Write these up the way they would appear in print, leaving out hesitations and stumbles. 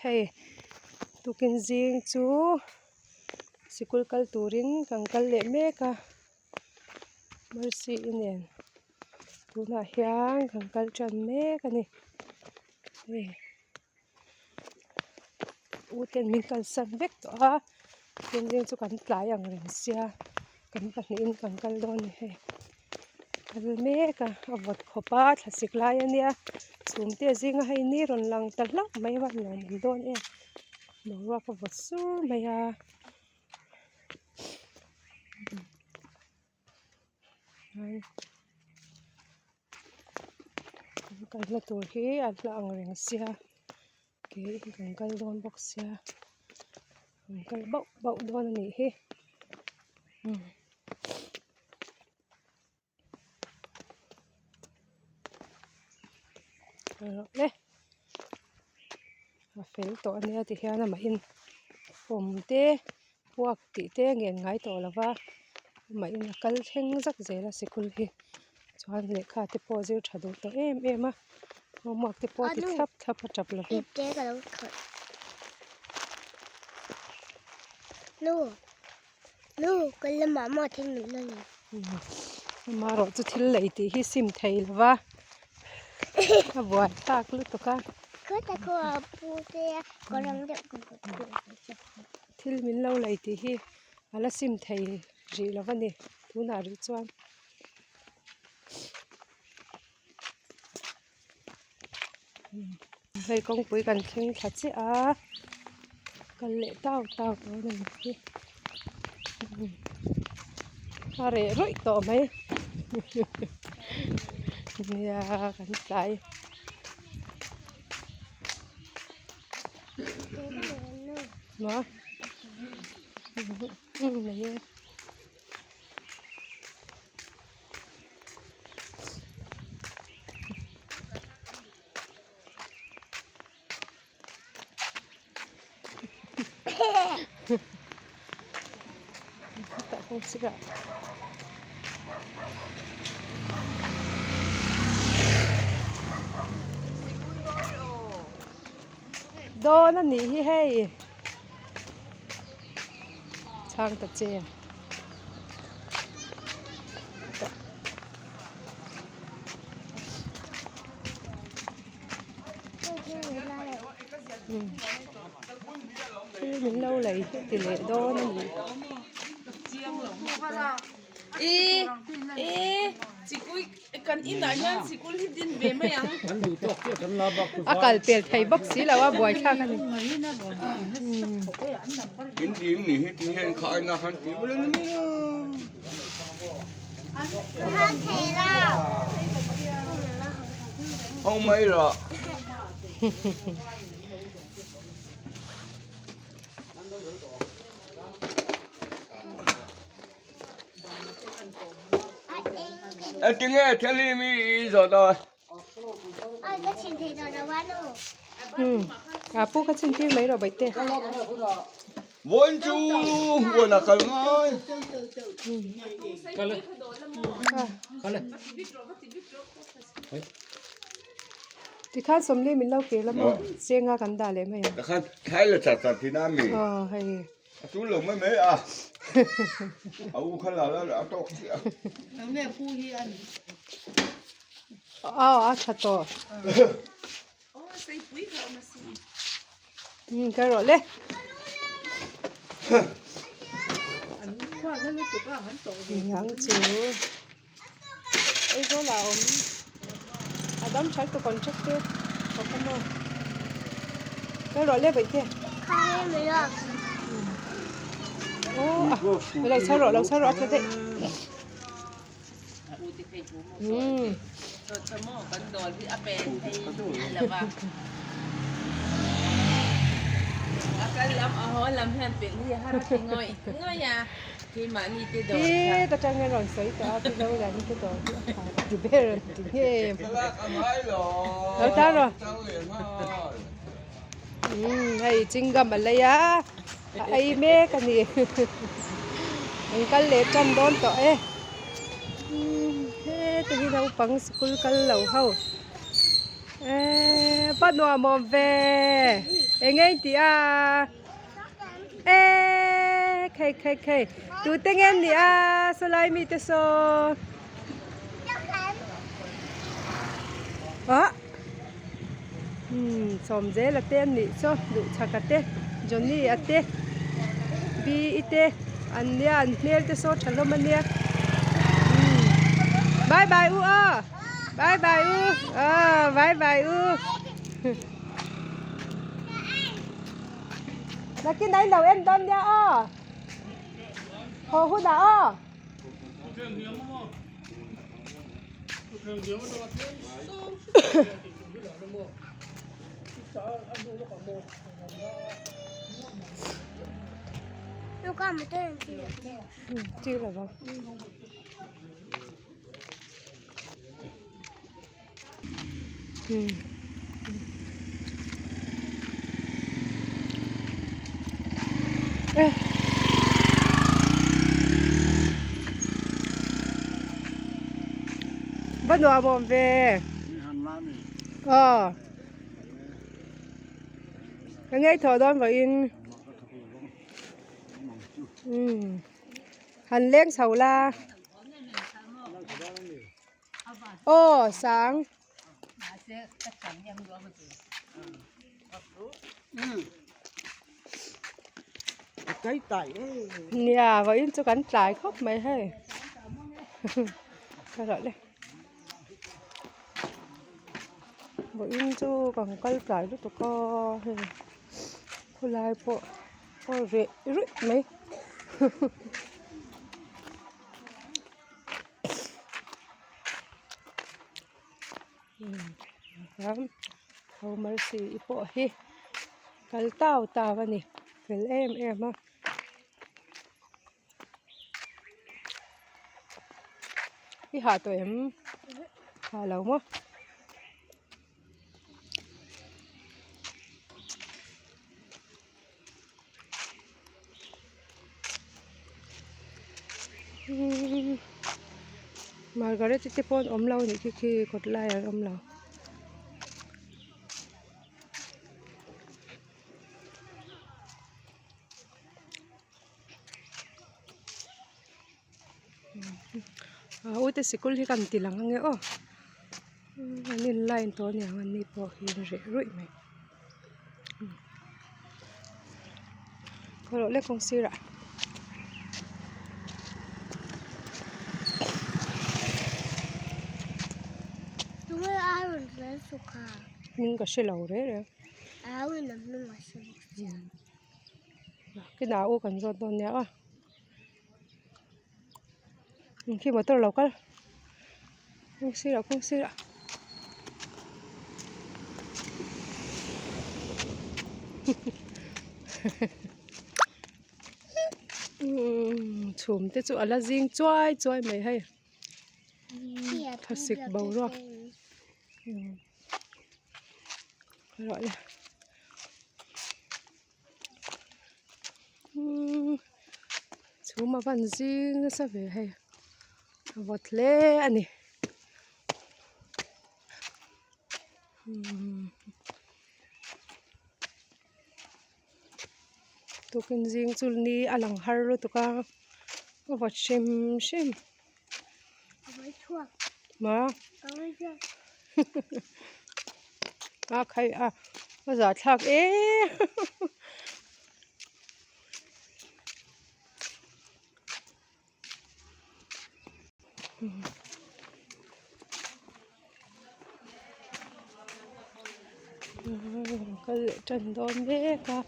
Hei tukin zing chu sikul kal turin kan kal leh mek a mercy i nen tunah hian kan kal tan mek a ni hei. U ten min kalsan vek tawh a building chu kan tlai ang reng sia kan pahnihin kan kal dawn a ni hei kal mek a a vawt khawp a thlasik lai a nia chhum te a zing a hei ni rawn lang ta hlauh mai a nuam awm dawn em boruak a vawt sur mai a. Kan kalna tur hi a hla ang reng sia ke in kan kal dawn bawk sia kan kal bauh bauh dawn a nih hi umm. Le a fel tawh a nia tihian amahin pawm te puak tih te ngen ngai tawh lo va amahin a kal thleng zak zel a sikul hi chuan lehkha te pawh a zir tha duh tawh em em a homework te pawh a ti thlap thlap a tap lovin. Amaherawh chu thil lei tih hi sim thei lo va a buai thlak lutuk a thil min lo lei tih hi a la sim thei rih lo va ni tunah rih chuan. Hei kawngpui kan thleng thla chiah a kal leh tau tau dawn a ni hi a reh rawih tawh mai nia kan tlai. Maw nei e. Dawn a nih hi hei chhang ta che. Thil min lo lei hi ti leh dawn a ni. A kal pel thei bawk si lo a buaithlak a ni. A pu kha chin tir mai rawh baihte. Tikhan sawmli min lo kir la maw chenga kan dah leh mai ang. Aw hei. A tul lo mai mai a. A u kha la la a tawk chiah a. Enge pu hi a ni? Aw a tha tawh. Um ka rawh le. Niang chu Aizawl ah a awm a dam tha lutuk contract te thawk a maw ka rawh le vaih te aw a lo chhar rawh lo chhar rawh a tla daih umm. He ta tang hian rawn sawi tawh a pi lo lan te dawr hi a tha ti ber an ti nge lo tan rawh umm hei chewing gum a lei a a ei mek a ni an kal leh tan dawn tawh e umm heta hi naupang sikul kal lo ho eee va nuam awm ve. Eng nge in tih a? Eee khei khei khei tute nge an nih a sawlai mite saw ah umm Sawmzela te an nih chu Duhchaka te Johnny a te B-i te an nia an hmel te saw tha hlawm a nia umm bye bye u aw bye bye u aw bye bye u. Nakin a inlo en dawn nia aw. Haw hunah aw. Va nuam awm ve aw ka ngei thawh dawn vawiin han leng chho la. Aw sang. Nia vawiin chu kan tlai khawp mai hei ka rawh le vawiin chu kan kal tlai lutuk a hei khawlai pawh a reh ruih mai. Ho mercy i pawh hi kal tau tau a ni fel em em a i hah tawh em hah lo maw. Margaret i te pawh an awm lo anih khi khi kawt laiah an awm lo. A ute sikul hi kan ti lang ange aw an in line tawh aniang an ni pawh hi an reh ruih mai khaw rawh le kawng sirah. Hming ka hre lo reng reng. Kinah u kan zawt dawn nia aw. Khi motor lo kal kawng sirah kawng sirah chhum te chu a la zing chuai chuai mai hei thlasik boruak rawh le. Chhum a van zing nasa ve hei a vawt hle a ni tukin zing chu ni a lang har lutuk a a vawt hrim hrim maw a khai a a zahthlak em kal leh tan dawn mek a.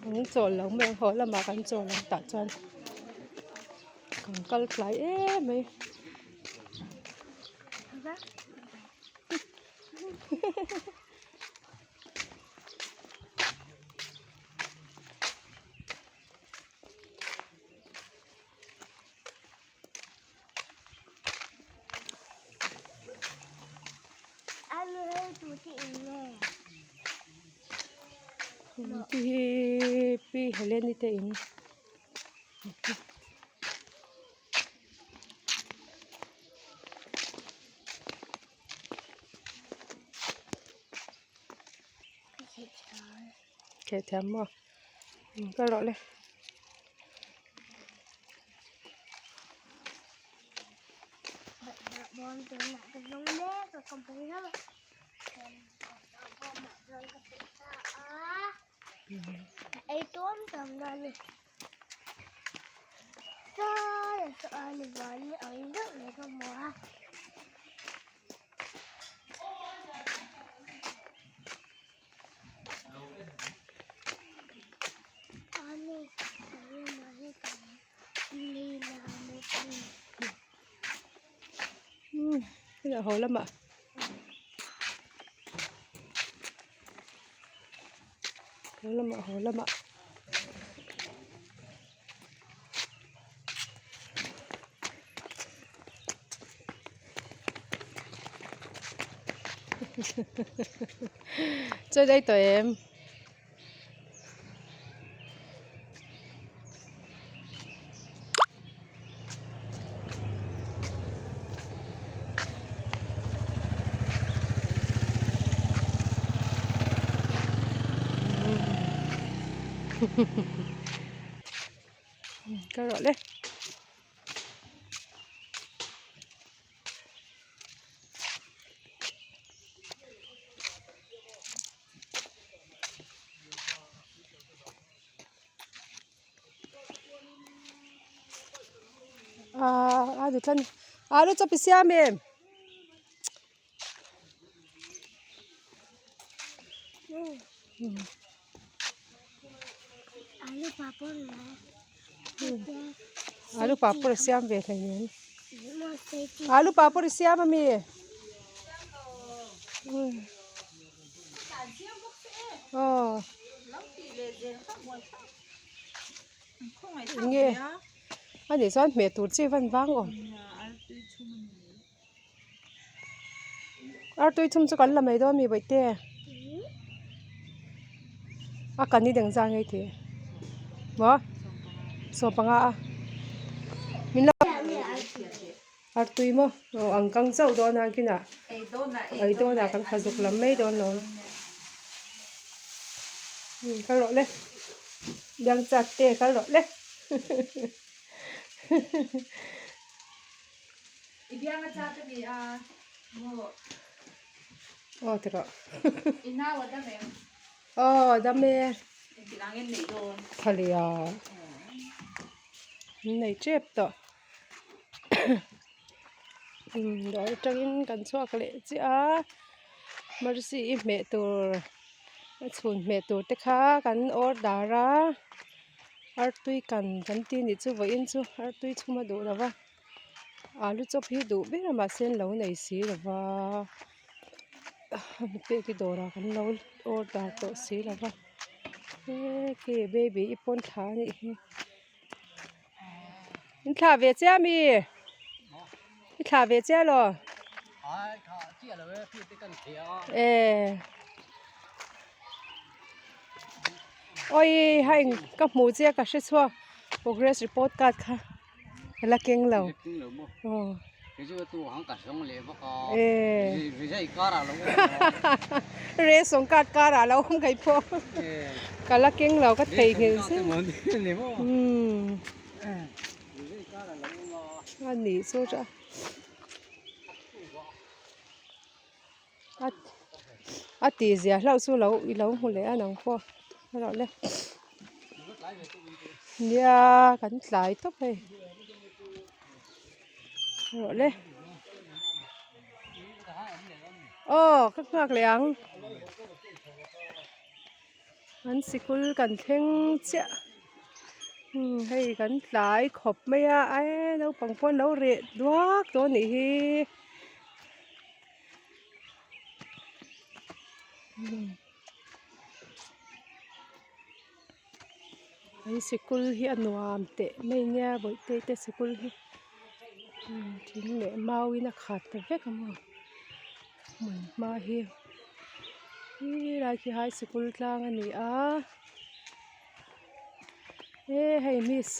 Kan chawl lo mai ang haw lamah kan chawl ang tah chuan kan kal tlai em mai. Pi Heleni te in. Theh thiam maw? Kal rawh le. Haw lamah haw lamah haw lamah. Chơi đây tụi em. Ka rawh le. Aa a ni tlat a ni alu chawp i siam em? Alu papawr a siam ve hleinem alu papawr i siam ami aw enge ani chuan hmeh tur chi van vang awm. Artui chhum chu kan la mai dawn mi bawihte a kan ni deng zan ngei tih maw sawmpanga a min lo artui maw aw ang kang chauh dawn a kinah ei dawnah kan kha zuk lam mai dawn lo kal rawh le biang chat te kal rawh le. I biang a chat a ni a maw? Aw ti rawh. I nau a dam em? Aw dam e. Engtin ang en neih dawn? Thalia. An nei tep tawh. Dawr atangin kan chhuak leh chiah a. Mercy i hmeh tur a chhun hmeh tur te kha kan order a. Artui kan kan ti nih chu vawiin chu artui chhum a duh lo va. Alu chawp hi duh ber a mahse an lo nei si lo va a pek hi dawrah kan lo order tawh si lo va he khi baby i pawn thla a nih hi in thlah ve chiah ami i thlah ve chiah lo eh awi hei ka hmuh chiah ka hre chhuak progress report card kha. La keng lo. Aw. Ration card kar ah lo awm kai pawh. Ka la keng lo ka theihnghilh zet. Umm. A nih chu a. A tih zia hlauh chu lo i lo hmu leh a nang pawh erawh le nia kan tlai tawp hei erawh le aw ka nghak leh ang an sikul kan thleng chiah hei kan tlai khawp mai a e naupang pawh an lo reh duak tawh a nih hi. An sikul hi a nuam teh mai nia bawihte te sikul hi thing leh mau in a khat ta vek a maw hmun hma hi helai khi high sikul tlang a ni a e hei miss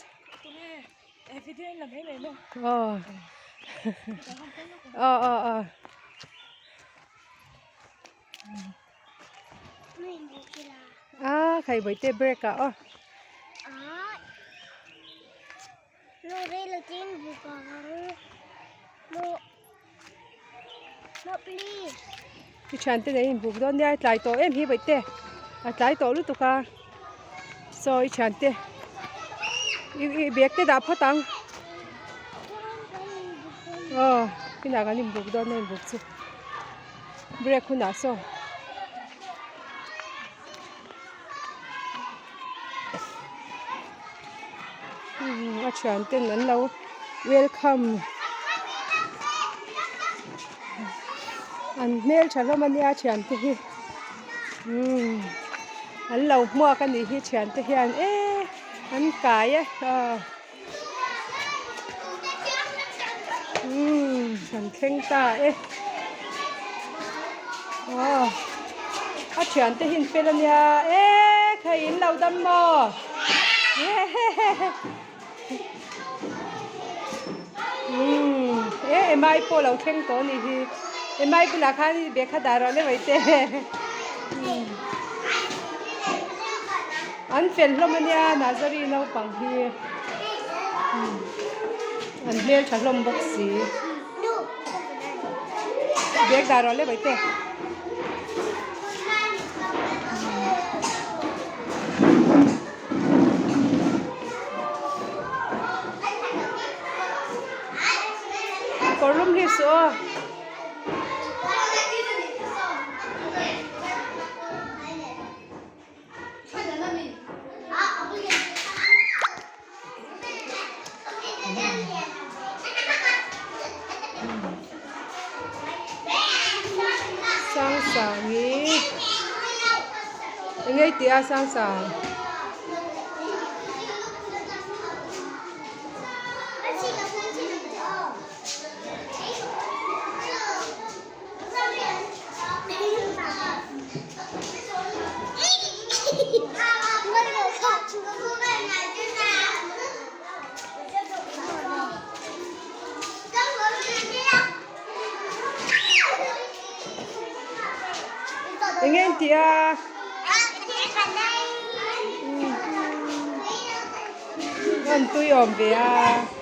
aw aw aw aw. A khai bawihte break ah aw. I thiante nen inbuk dawn nia i tlai tawh em hi bawihte a tlai tawh lutuk a saw i thiante i i bag te dah phawt ang aw inah kan inbuk dawn nia inbuk chu break hunah saw. A thian ten an lo welcome an hmeltha hlawm a nia a thian te hi umm an lo hmuak a nih hi thian te hian eee an kai e aw umm an thleng ta e aw a thian te hi an fel a nia eee kha in lo dam maw umm e emai pawh lo thleng tawh a nih hi emai bulah khan i bag kha dah rawh le mai te an fel hlawm a nia Nazari naupang hi an hmel tha hlawm bawk si bag dah rawh le mai te. Kawr lum hi suh aw. Sang sang hi eng nge tih a sang sang. Eng nge an tih a? An tui awm ve a.